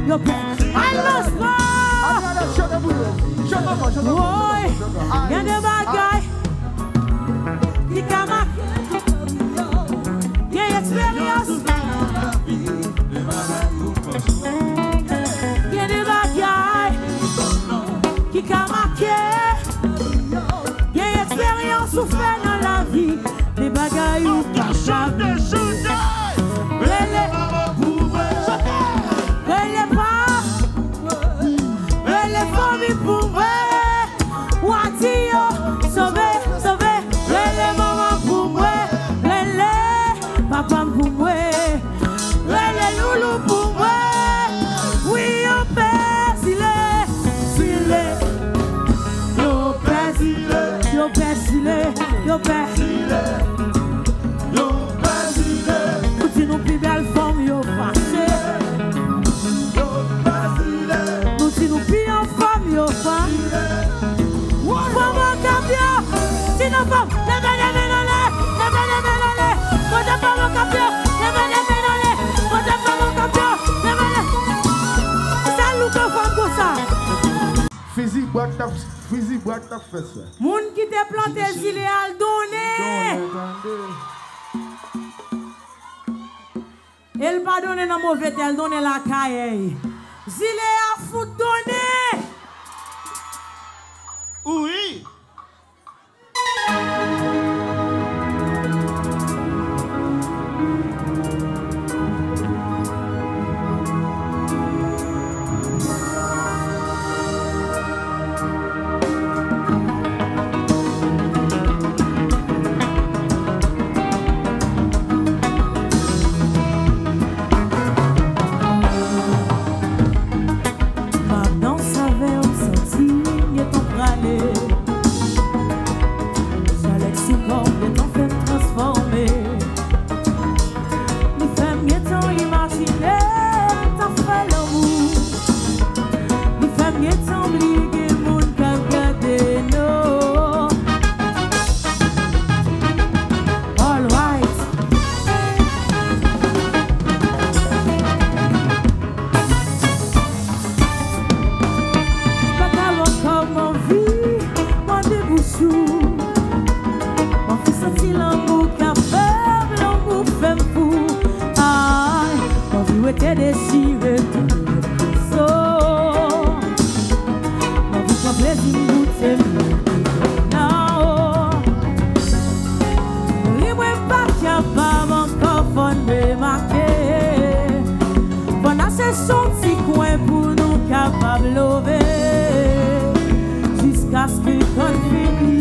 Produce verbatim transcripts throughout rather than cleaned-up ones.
Yo pè. Ay, Lòs! Woy! Gen de bagay ki ka make. Gen eksperyans. Gen de bagay ki ka make. Gen eksperyans ou fè nan lavi. De bagay ou ka chante, chante. Rele, rele pa, rele fanmi pou mwen. Wa di yo, sove, sove. Rele manman pou mwen. Rele papa m pou mwen. Rele loulou pou mwen. Wi, yo pè Zile, Zile. Yo pè Zile, yo pè Zile, yo pè Zile. Yo pè Zile. Pou di nou pi bèl fanm yo fache. Yo pè Zile. Nou di nou pi anfòm yo fache. Fanm Okap yo, si nou fanm, leve, leve, leve, leve, leve, leve. Kote fanm Okap yo, leve, leve, leve. Kote fanm Okap yo, leve, leve. Sa louko fanm konsa. Fizi bwat t ap, fizi bwat t ap fè sa. Moun ki te plante Zile al donnen. Donnen, tande. E l pa donnen nan move tè, l donnen lakay èy. Zile a fout donnen. Wi. M ap danse avè w, santi m gentan prale. Chalè k sou kò m gentan fè m transfòme. Li fè m gentan imajine m t ap fè lanmou. Li fè m gentan bliye gen moun k ap gade nou. All right. Pa ka lòt kò m anvi mande bouch ou. M anvi santi lanmou k ap fè m, lanmou fè m fou. Ay, m anvi rete dechire tout so. M anvi pran plezi m goute m nan o. Ri mwen pa kapab ankò, fò n demake. Fò n achte yon ti kwen pou nou kapab love jiskaske kann fini.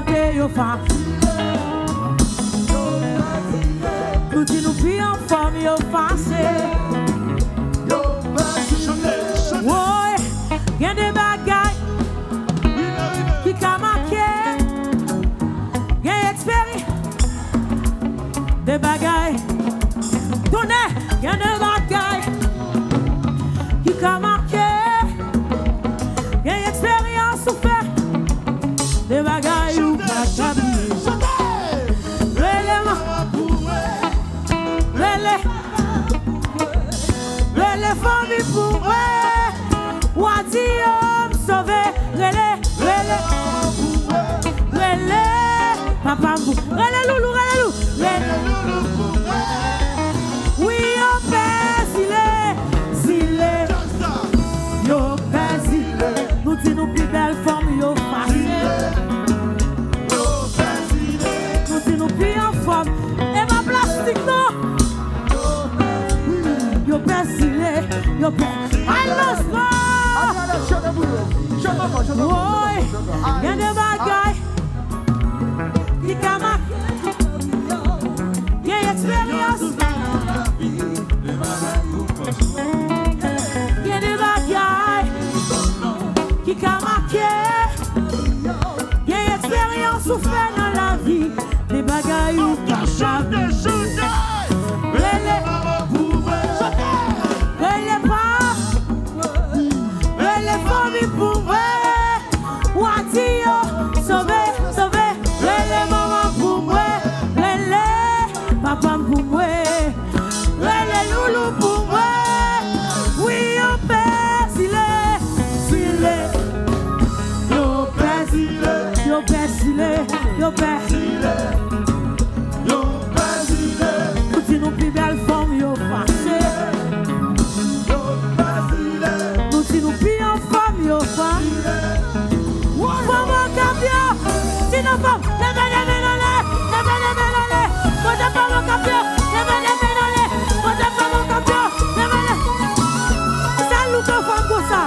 Te yo fache. Nou di nou pi anfòm, yo fache. Woy, gen de bagay ki ka make. Gen eksperyans. De bagay. Tonnè, gen de bagay ki ka make. Gen eksperyans ou fè. De bagay ou pa ka bliye. Rele manman pou mwen. Rele. Rele fanmi pou mwen. W a di yo m sove. Rele, rele. Rele papa m pou. Rele loulou, rele loulou. Rele loulou pou mwen. Wi, yo pè zile, zile. Yo pè zile. Nou di nou pi bèl fanm, yo fache. Nou di nou pi anfòm. E pa plastik non. Yo pè zile, yo pè. Ay, Losman! Woy, gen de bagay ki ka make. Gen eksperyans. Gen de bagay ki ka make. Gen eksperyans ou fè nan lavi. De bagay ou ka chante, chante. Rele. Rele pa. Rele fanmi pou mwen. W a di yo sove, sove. Rele manman pou mwen. Rele papa m pou mwen. Rele loulou pou mwen. Wi, yo pè zile, zile. Yo pè zile, yo pè zile, yo pè zile. Yo pè zile. Nou di nou pi bèl fanm, yo fache. Yo pè zile. Nou di nou pi anfòm, yo fache. Fanm Okap yo, si nou fanm, leve de men anlè, leve de men anlè. Kote fanm Okap yo, leve de men anlè. Kote fanm Okap yo, leve de. Sa louko fanm konsa.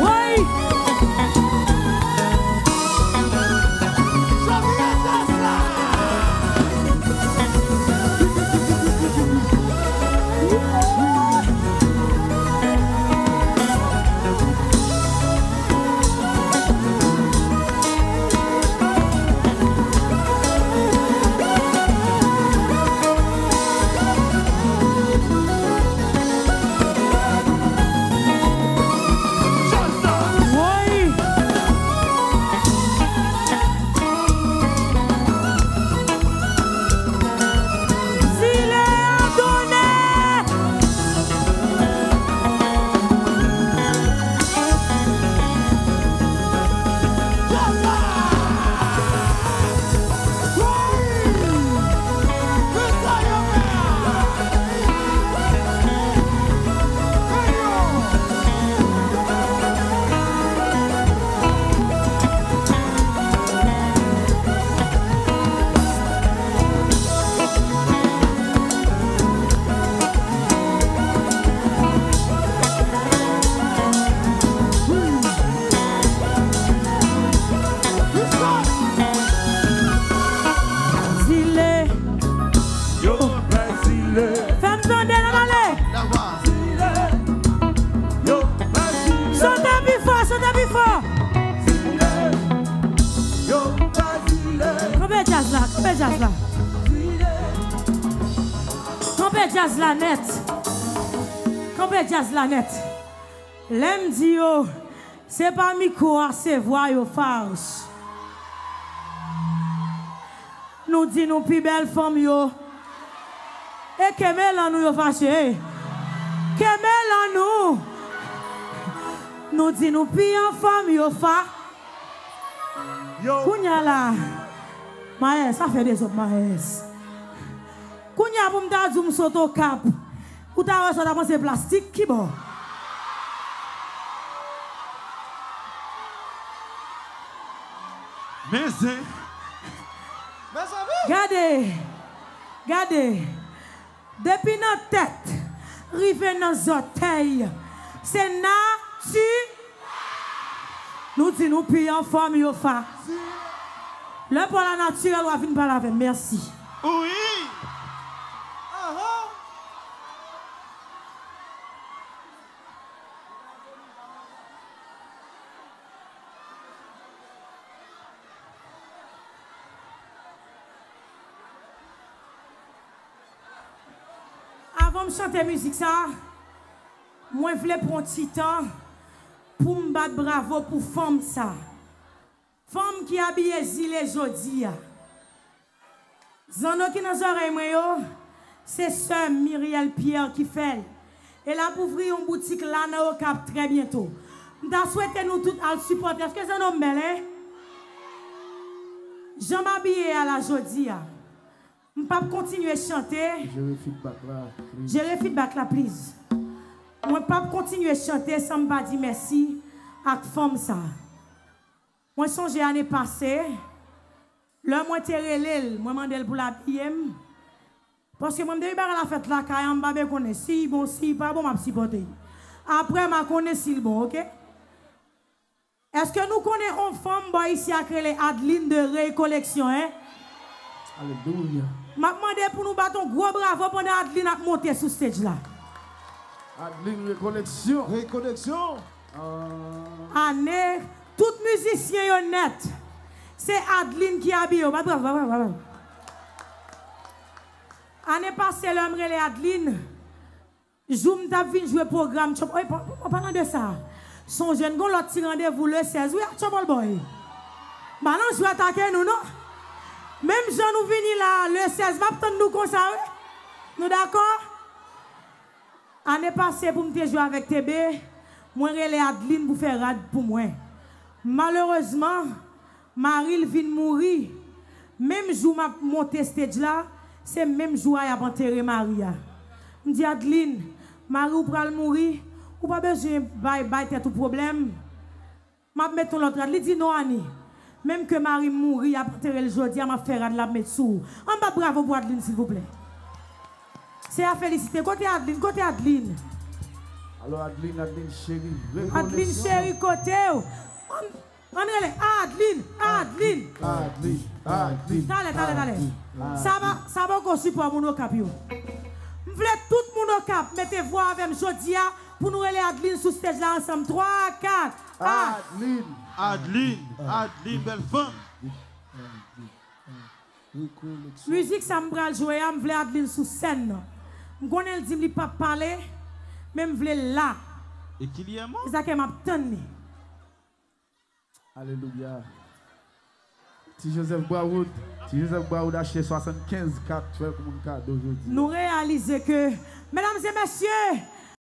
Woy. Woy. Zile Adonè. Zile. Yo pè zile. Fè m tande l, ann ale. Zile. Yo pè zile. Chante pi fò, chante pi fò. Zile. Yo pè zile. Kanpe djaz la, kanpe djaz la. Kanpe djaz la nèt. Kanpe djaz la nèt. Lè m di yo, se pa mikwo a, se vwa yo fache. Nou di nou pi bèl fanm yo. E ke melann nou yo fache. Ke melann nou. Nou di nou pi anfòm yo fa. Yo. Kounye a la. Maes, sa fè dezòd, Maes. Kounye a pou m ta di w m sot Okap. Ou ta wè sa, w ta panse plastik, ki bò? Men zen. Mezanmi! Gade, gade. Depi nan tèt, rive nan zòtèy, se nati-, Nou di nou pi anfòm, yo fa. Lè pa w la natirèl, w a vin pale avè m. Mèsi. Wi. Avan m chante mizik sa, mwen vle pran ti tan pou m bat bravo pou fanm sa. Fanm ki abiye zile jodi a. Zanno ki nan zòrèy mwen yo, se sè Miriel Pierre ki fè l. E l ap ouvri yon boutik la nan Okap trè byento. M ta swete nou tout al sipòte. Èske zanno m bèl, en? Jan m abiye a la jodi a, m p ap kontinye chante. Jere feedback la, please. Jere feedback la, please. Mwen p ap kontinye chante san m pa di mèsi ak fanm sa. Mwen sonje ane pase, lè mwen te rele l, mwen mande l pou l abiye m. Paske mwen, m te gen bagay la fèt lakay an, m pa byen konnen si l bon, si l pa bon, m ap sipòte l. Apre, m a konnen si l bon, oke? Èske nou konnen yon fanm bò isi a k rele Adeline de Rey Collection, en? Alelouya. M ap mande pou nou bat yon gwo bravo pandan Adeline ap monte sou stage la. Adeline Rey Collection. Rey Collection. Ah. Ane, tout mizisyen yo nèt. Se Adeline ki abiye yo. Bat bravo, bat bravo, bat bravo. Ane pase, lè m rele Adeline, jou m t ap vin jwe pwogram Tchòp, ey, pa, pa, pa, palan de sa. Sonje n gon lòt ti randevou le sèz, wi, ak Tchòbòl Bòy. M pa nan jwèt ak nou, non. Menm jan nou vini la, le sèz, m ap tann nou konsa, wi. Nou dakò? Ane pase pou m te jwe avèk T B, mwen rele Adeline pou fè rad pou mwen. Malerezman, mari l vin mouri. Menm jou m ap monte stage la, se menm jou a y ap antere mari a. M di, Adeline, mari w pral mouri, ou pa bezwen bay, bay tèt ou pwoblèm. M ap met yon lòt rad. Li di, non, Annie. Menm ke mari m mouri, y ap antere l jodi a, m ap fè rad la, m met sou ou. Ann bat bravo pou Adeline, silvouplè. Se a felisite. Kote Adeline? Kote Adeline? Alò, Adeline, Adeline cheri, Adeline rekonesan. Cheri, kote w? Ann, ann rele. Adeline, Adeline. Adeline, Adeline. Talè, talè, talè. Adeline. Sa va, sa va, poko sipò moun Okap yo. M vle tout moun Okap mete vwa avè m jodi a pou nou rele Adeline sou stage la ansanm. Twa, kat. Adeline. Adeline, Adeline, bèl fanm. Mizik sa m pral jwe a, m vle Adeline sou sèn nan. M konnen l di m li p ap pale, men m vle l la. E ki li ye, man? Se sa k fè m ap tann li. Alelouya. Ti Joseph Brawood, Ti Joseph Brawood achte swasannkenz kat, fè l pou moun kado jodi a. Nou reyalize ke, medam e mesye,